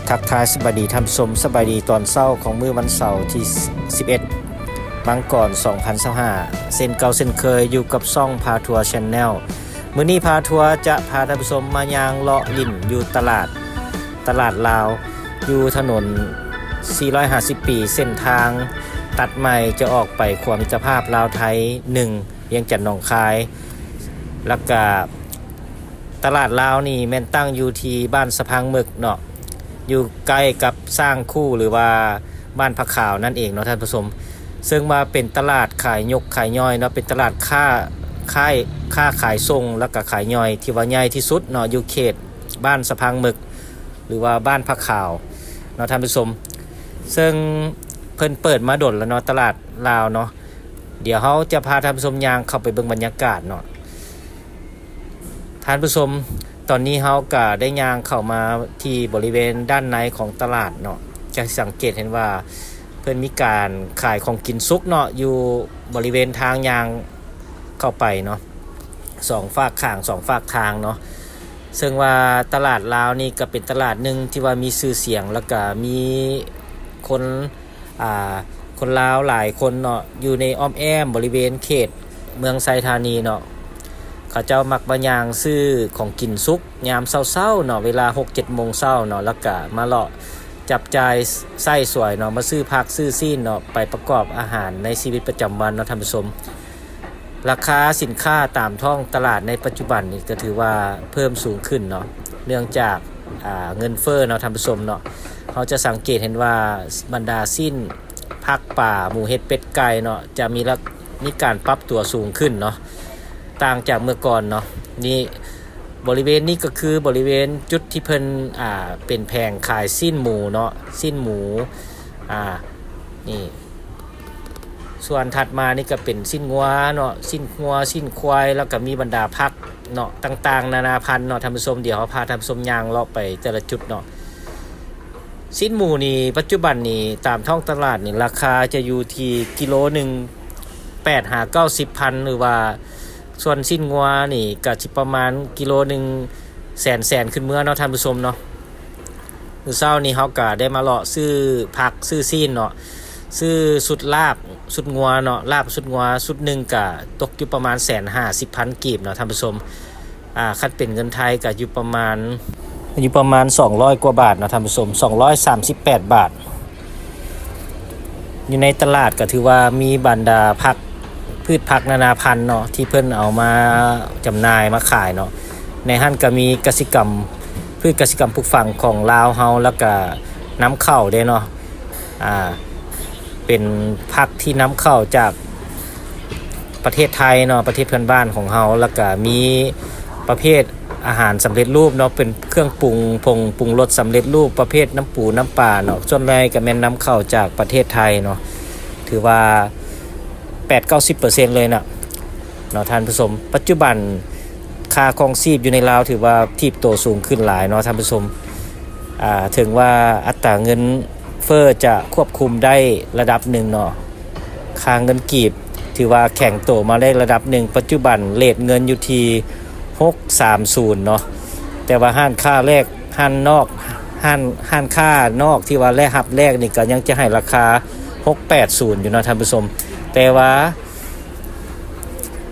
ທັກທາຍສະບາຍດີທ່ານຜູ້ຊົມ, ສະບາຍດີຕອນເຊົ້າຂອງມື້ວັນເສົາທີສິບເອັດ ມັງກອນ ສອງພັນຊາວຫ້າ ເຊັ່ນເກົ່າເຊັ່ນເຄີຍ ຢູ່ກັບຊ່ອງພາທົວ Channel. ມື້ນີ້ພາທົວຈະພາທ່ານຜູ້ຊົມມາຍ່າງເລາະຫຼິ້ນຢູ່ຕະຫຼາດ, ຕະຫຼາດລາວ ຢູ່ຖະໜົນສີ່ຮ້ອຍຫ້າສິບປີ ເສັ້ນທາງຕັດໃໝ່ຈະອອກໄປຂົວມິດຕະພາບລາວໄທໜຶ່ງ ວຽງຈັນ ໜອງຄາຍ. ແລ້ວກະຕະຫຼາດລາວນີ້ແມ່ນຕັ້ງຢູ່ທີ່ບ້ານສະພັງເໝິກເນາະ, ຢູ່ໃກ້ກັບຊ້າງຄູ່ ຫຼືວ່າບ້ານພະຂາວນັ້ນເອງເນາະທ່ານຜູ້ຊົມ. ເຊິ່ງວ່າເປັນຕະຫຼາດຂາຍຍົກຂາຍຍ່ອຍເນາະ, ເປັນຕະຫຼາດຄ້າ, ຄ້າຍ, ຄ້າຂາຍສົ່ງ ແລ້ວກະຂາຍຍ່ອຍທີ່ວ່າໃຫຍ່ທີ່ສຸດເນາະ, ຢູ່ເຂດບ້ານສະພັງເໝິກ ຫຼືວ່າບ້ານພະຂາວເນາະທ່ານຜູ້ຊົມ. ເຊິ່ງເພິ່ນເປີດມາດົນແລ້ວເນາະ ຕະຫຼາດລາວເນາະ. ດຽວເຮົາຈະພາທ່ານຜູ້ຊົມຍ່າງເຂົ້າໄປເບິ່ງບັນຍາກາດເນາະທ່ານຜູ້ຊົມ. ຕອນນີ້ເຮົາກະໄດ້ຍ່າງເຂົ້າມາທີ່ບໍລິເວນດ້ານໃນຂອງຕະຫຼາດເນາະ, ຈະສັງເກດເຫັນວ່າເພິ່ນມີການຂາຍຂອງກິນສຸກເນາະ ຢູ່ບໍລິເວນທາງຍ່າງເຂົ້າໄປເນາະ, ສອງຟາກຂ້າງ ສອງຟາກທາງເນາະ. ເຊິ່ງວ່າຕະຫຼາດລາວນີ້ກະເປັນຕະຫຼາດໜຶ່ງທີ່ວ່າມີຊື່ສຽງ ແລ້ວກະມີຄົນ ອ່າ ຄົນລາວຫຼາຍຄົນເນາະ ຢູ່ໃນອ້ອມແອ້ມບໍລິເວນເຂດເມືອງໄຊທານີເນາະ, ເຂົາເຈົ້າມັກມາຍ່າງຊື້ຂອງກິນສຸກຍາມເຊົ້າໆເນາະ, ເວລາຫົກເຈັດໂມງເຊົ້າເນາະ, ແລ້ວກະມາເລາະຈັບຈ່າຍໃຊ້ສອຍເນາະ, ມາຊື້ຜັກຊື້ຊີ້ນເນາະ ໄປປະກອບອາຫານໃນຊີວິດປະຈຳວັນເນາະທ່ານຜູ້ຊົມ. ລາຄາສິນຄ້າຕາມທ້ອງຕະຫຼາດໃນປັດຈຸບັນນີ້ກະຖືວ່າເພີ່ມສູງຂຶ້ນເນາະ ເນື່ອງຈາກ ອ່າ ເງິນເຟີ້ເນາະທ່ານຜູ້ຊົມເນາະ. ເຮົາຈະສັງເກດເຫັນວ່າບັນດາຊີ້ນ ຜັກ ປາ ໝູ ເຫັດ ເປັດ ໄກ່ເນາະ ຈະມີລາ ມີການປັບຕົວສູງຂຶ້ນເນາະ ຕ່າງຈາກເມື່ອກ່ອນເນາະ. ນີ້ ບໍລິເວນນີ້ກະຄືບໍລິເວນຈຸດທີ່ເພິ່ນ ອ່າ ເປັນແຜງຂາຍຊີ້ນໝູເນາະ, ຊີ້ນໝູ ອ່າ ນີ້ ສ່ວນຖັດມານີ້ກະເປັນຊີ້ນງົວເນາະ, ຊີ້ນງົວ ຊີ້ນຄວາຍ ແລ້ວກະມີບັນດາຜັກເນາະ ຕ່າງໆນານາພັນເນາະທ່ານຜູ້ຊົມ. ດຽວເຮົາພາທ່ານຜູ້ຊົມຍ່າງເລາະໄປແຕ່ລະຈຸດເນາະ. ຊີ້ນໝູນີ້ ປັດຈຸບັນນີ້ຕາມທ້ອງຕະຫຼາດນີ້ ລາຄາຈະຢູ່ທີ່ກິໂລໜຶ່ງ ແປດຫາເກົ້າສິບພັນ ຫຼືວ່າສ່ວນຊີ້ນງົວນີ້ກະຊິປະມານກິໂລໜຶ່ງແສນ ແສນຂຶ້ນເມືອເນາະທ່ານຜູ້ຊົມເນາະ. ມື້ເຊົ້ານີ້ເຮົາກະໄດ້ມາເລາະຊື້ຜັກຊື້ຊີ້ນເນາະ, ຊື້ຊຸດລາບຊຸດງົວເນາະ, ລາບຊຸດງົວຊຸດໜຶ່ງກະຕົກຢູ່ປະມານແສນຫ້າສິບພັນກີບເນາະທ່ານຜູ້ຊົມ. ອ່າ ຄັນເປັນເງິນໄທກະຢູ່ປະມານ ຢູ່ປະມານສອງຮ້ອຍກວ່າບາດເນາະທ່ານຜູ້ຊົມ, ສອງຮ້ອຍສາມສິບແປດບາດ. ຢູ່ໃນຕະຫຼາດກະຖືວ່າມີບັນດາຜັກ ພືດຜັກນານາພັນເນາະ ທີ່ເພິ່ນເອົາມາຈຳໜ່າຍມາຂາຍເນາະ. ໃນຫັ້ນກະມີກະສິກຳ ພືດກະສິກຳປູກຝັງຂອງລາວເຮົາ ແລ້ວກະນຳເຂົ້າເດ້ເນາະ, ອ່າ ເປັນຜັກທີ່ນຳເຂົ້າຈາກ ປະເທດໄທເນາະ, ປະເທດເພື່ອນບ້ານຂອງເຮົາ, ແລ້ວກະມີປະເພດອາຫານສຳເລັດຮູບເນາະ, ເປັນເຄື່ອງປຸງ ຜົງປຸງລົດສຳເລັດຮູບ ປະເພດນ້ຳປູນ້ຳປາເນາະ, ສ່ວນໃຫຍ່ກະແມ່ນນຳເຂົ້າຈາກປະເທດໄທເນາະ, ຖືວ່າແປດເກົ້າສິບເປີເຊັນເລີຍນະ ເນາະທ່ານຜູ້ຊົມ. ປັດຈຸບັນຄ່າຄອງຊີບຢູ່ໃນລາວຖືວ່າຖີບໂຕສູງຂຶ້ນຫຼາຍເນາະທ່ານຜູ້ຊົມ. ອ່າ ເຖິງວ່າອັດຕາເງິນເຟີ້ຈະຄວບຄຸມໄດ້ລະດັບໜຶ່ງເນາະ, ຄ່າເງິນກີບຖືວ່າແຂງໂຕມາໄດ້ລະດັບໜຶ່ງ, ປັດຈຸບັນເຣດເງິນຢູ່ທີ່ຫົກສາມສູນເນາະ, ແຕ່ວ່າຮ້ານຄ້າແລກ ຮ້ານນອກ ຮ້ານ ຮ້ານຄ້ານອກທີ່ວ່າແລະຮັບແລກນີ້ກະຍັງຈະໃຫ້ລາຄາຫົກແປດສູນຢູ່ເນາະທ່ານຜູ້ຊົມ. ແຕ່ວ່າ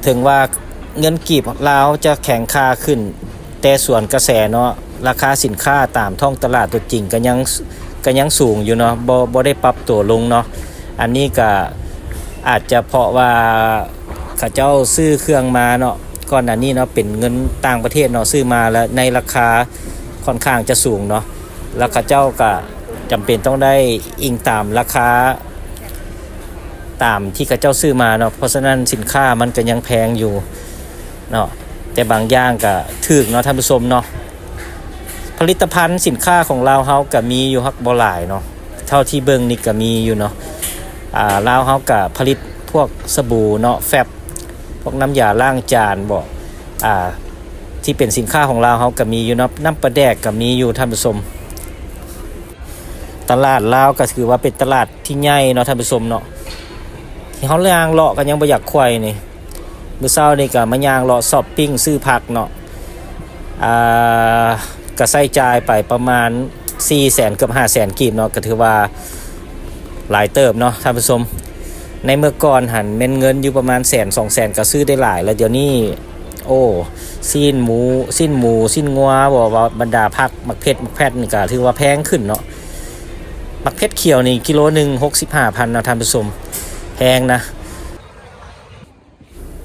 ເຖິງວ່າເງິນກີບລາວຈະແຂງຄ່າຂຶ້ນ ແຕ່ສວນກະແສເນາະ, ລາຄາສິນຄ້າຕາມທ້ອງຕະຫຼາດຕົວຈິງກະຍັງ ກະຍັງສູງຢູ່ເນາະ, ບໍ່ ບໍ່ໄດ້ປັບຕົວລົງເນາະ. ອັນນີ້ກະອາດຈະເພາະວ່າເຂົາເຈົ້າຊື້ເຄື່ອງມາເນາະ, ກ່ອນໜ້ານີ້ເນາະ ເປັນເງິນຕ່າງປະເທດເນາະ, ຊື້ມາແລ້ວໃນລາຄາຂ້ອນຂ້າງຈະສູງເນາະ, ແລ້ວເຂົາເຈົ້າກະຈຳເປັນຕ້ອງໄດ້ອີງຕາມລາຄາ ຕາມທີ່ເຂົາເຈົ້າຊື້ມາເນາະ, ເພາະສະນັ້ນສິນຄ້າມັນກະຍັງແພງຢູ່ເນາະ, ແຕ່ບາງຢ່າງກະຖືກເນາະທ່ານຜູ້ຊົມເນາະ. ຜະລິດຕະພັນສິນຄ້າຂອງລາວເຮົາກະມີຢູ່ ຮັກບໍ່ຫຼາຍເນາະ, ເທົ່າທີ່ເບິ່ງນີ້ກະມີຢູ່ເນາະ. ອ່າ ລາວເຮົາກະຜະລິດພວກສະບູເນາະ, ແຟັບ ພວກນ້ຳຢາລ້າງຈານບໍ ອ່າ ທີ່ເປັນສິນຄ້າຂອງລາວເຮົາກະມີຢູ່ເນາະ, ນ້ຳປາແດກກະມີຢູ່ທ່ານຜູ້ຊົມ. ຕະຫຼາດລາວກະຖືວ່າເປັນຕະຫຼາດ ທີ່ໃຫຍ່ເນາະທ່ານຜູ້ຊົມເນາະ, ທີ່ເຮົາຍ່າງເລາະກະຍັງບໍ່ຢາກໄຂວ່ນີ້. ມື້ເຊົ້ານີ້ກະມາຍ່າງເລາະຊັອບປິ້ງຊື້ຜັກເນາະ, ອ່າ ກະໃຊ້ຈ່າຍໄປປະມານ ສີ່ແສນ ເກືອບຫ້າແສນກີບເນາະ ກໍຖືວ່າຫຼາຍເຕີບເນາະທ່ານຜູ້ຊົມ. ໃນເມື່ອກ່ອນຫັ້ນແມ່ນເງິນຢູ່ປະມານແສນສອງແສນກໍຊື້ໄດ້ຫຼາຍ ແລ້ວດຽວນີ້ ໂອ້ ຊີ້ນໝູ ຊີ້ນໝູ ຊີ້ນງົວ ບໍ່ວ່າບັນດາຜັກ ໝາກເຜັດ ໝາກແພັດນີ້ກໍຖືວ່າແພງຂຶ້ນເນາະ. ໝາກເຜັດຂຽວນີ້ກິໂລໜຶ່ງຫົກສິບຫ້າພັນເນາະທ່ານຜູ້ຊົມ ແພງນະ.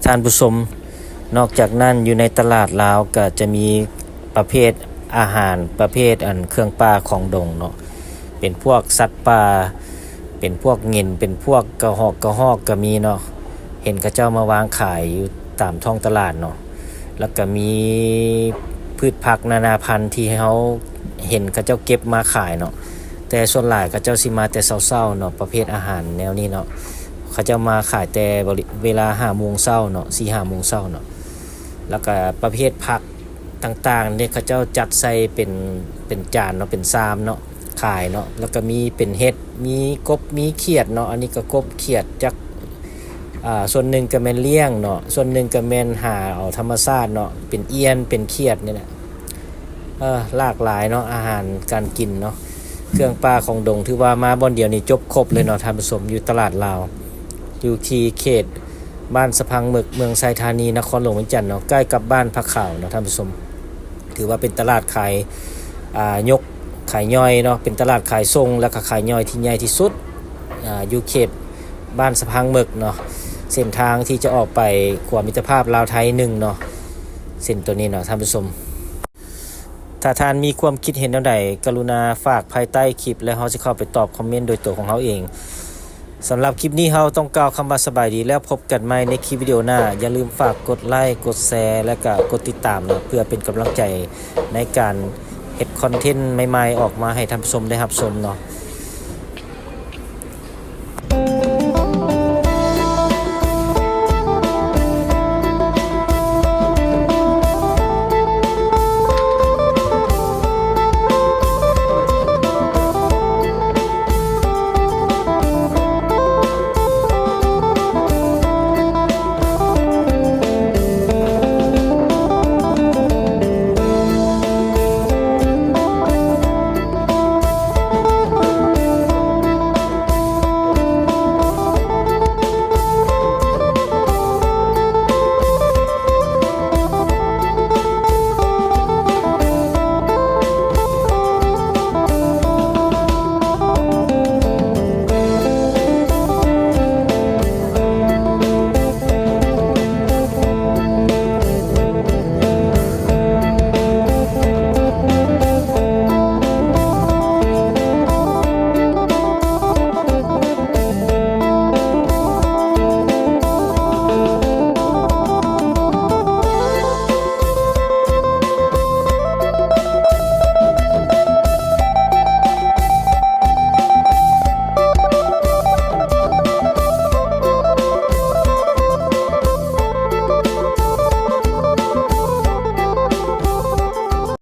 ທ່ານຜູ້ຊົມ ນອກຈາກນັ້ນຢູ່ໃນຕະຫຼາດລາວກະຈະມີປະເພດອາຫານ ປະເພດອັນເຄື່ອງປ່າຂອງດົງເນາະ ເປັນພວກສັດປ່າ ເປັນພວກເຫງັນ ເປັນພວກກະຮອກ ກະຮອກກະມີເນາະ ເຫັນເຂົາເຈົ້າມາວາງຂາຍຢູ່ຕາມທ້ອງຕະຫຼາດເນາະ. ແລ້ວກະມີພືດຜັກນານາພັນທີ່ເຮົາເຫັນເຂົາເຈົ້າເກັບມາຂາຍເນາະ ແຕ່ສ່ວນຫຼາຍເຂົາເຈົ້າຊິມາແຕ່ເຊົ້າໆເນາະ ປະເພດອາຫານແນວນີ້ເນາະ ເຂົາເຈົ້າມາຂາຍແຕ່ບໍລິ ເວລາຫ້າໂມງເຊົ້າເນາະ ສີ່ຫ້າໂມງເຊົ້າເນາະ. ແລ້ວກະປະເພດຜັກຕ່າງໆນີ້ ເຂົາເຈົ້າຈັດໃສ່ເປັນ ເປັນຈານເນາະ ເປັນຊາມເນາະ ຂາຍເນາະ. ແລ້ວກະມີເປັນເຫັດ ມີກົບ ມີຂຽດເນາະ ອັນນີ້ກະກົບຂຽດຈັກ ອ່າ ສ່ວນໜຶ່ງກະແມ່ນລ້ຽງເນາະ ສ່ວນໜຶ່ງກະແມ່ນຫາເອົາທຳມະຊາດເນາະ ເປັນອຽນ ເປັນຂຽດນີ້ແຫຼະ. ເອີ ຫຼາກຫຼາຍເນາະ ອາຫານການກິນເນາະ ເຄື່ອງປ່າຂອງດົງ ຖືວ່າມາບ່ອນດຽວນີ້ຈົບຄົບເລີຍເນາະທ່ານຜູ້ຊົມ ຢູ່ຕະຫຼາດລາວ ຢູ່ທີ່ເຂດບ້ານສະພັງເໝິກ ເມືອງໄຊທານີ ນະຄອນຫຼວງວຽງຈັນເນາະ ໃກ້ກັບບ້ານພະຂາວເນາະທ່ານຜູ້ຊົມ. ຖືວ່າເປັນຕະຫຼາດຂາຍ ອ່າ ຍົກ ຂາຍຍ່ອຍເນາະ ເປັນຕະຫຼາດຂາຍສົ່ງ ແລ້ວກະຂາຍຍ່ອຍທີ່ໃຫຍ່ທີ່ສຸດ ອ່າ ຢູ່ເຂດບ້ານສະພັງເໝິກເນາະ ເສັ້ນທາງທີ່ຈະອອກໄປຂົວມິດຕະພາບລາວໄທໜຶ່ງເນາະ ເສັ້ນໂຕນີ້ເນາະທ່ານຜູ້ຊົມ. ຖ້າທ່ານມີຄວາມຄິດເຫັນແນວໃດ ກະລຸນາຝາກພາຍໃຕ້ຄລິບ ແລ້ວເຮົາຊິເຂົ້າໄປຕອບຄອມເມັນໂດຍຕົວຂອງເຮົາເອງ. ສຳລັບຄລິບນີ້ເຮົາຕ້ອງກ່າວຄຳວ່າສະບາຍດີ ແລ້ວພົບກັນໃໝ່ໃນຄລິບວິດີໂອໜ້າ. ຢ່າລືມຝາກກົດໄລ ກົດແຊ ແລະກະກົດຕິດຕາມເນາະ ເພື່ອເປັນກຳລັງໃຈໃນການເຮັດຄອນເທັນໃໝ່ໆອອກມາໃຫ້ທ່ານຜູ້ຊົມໄດ້ຮັບຊົມເນາະ.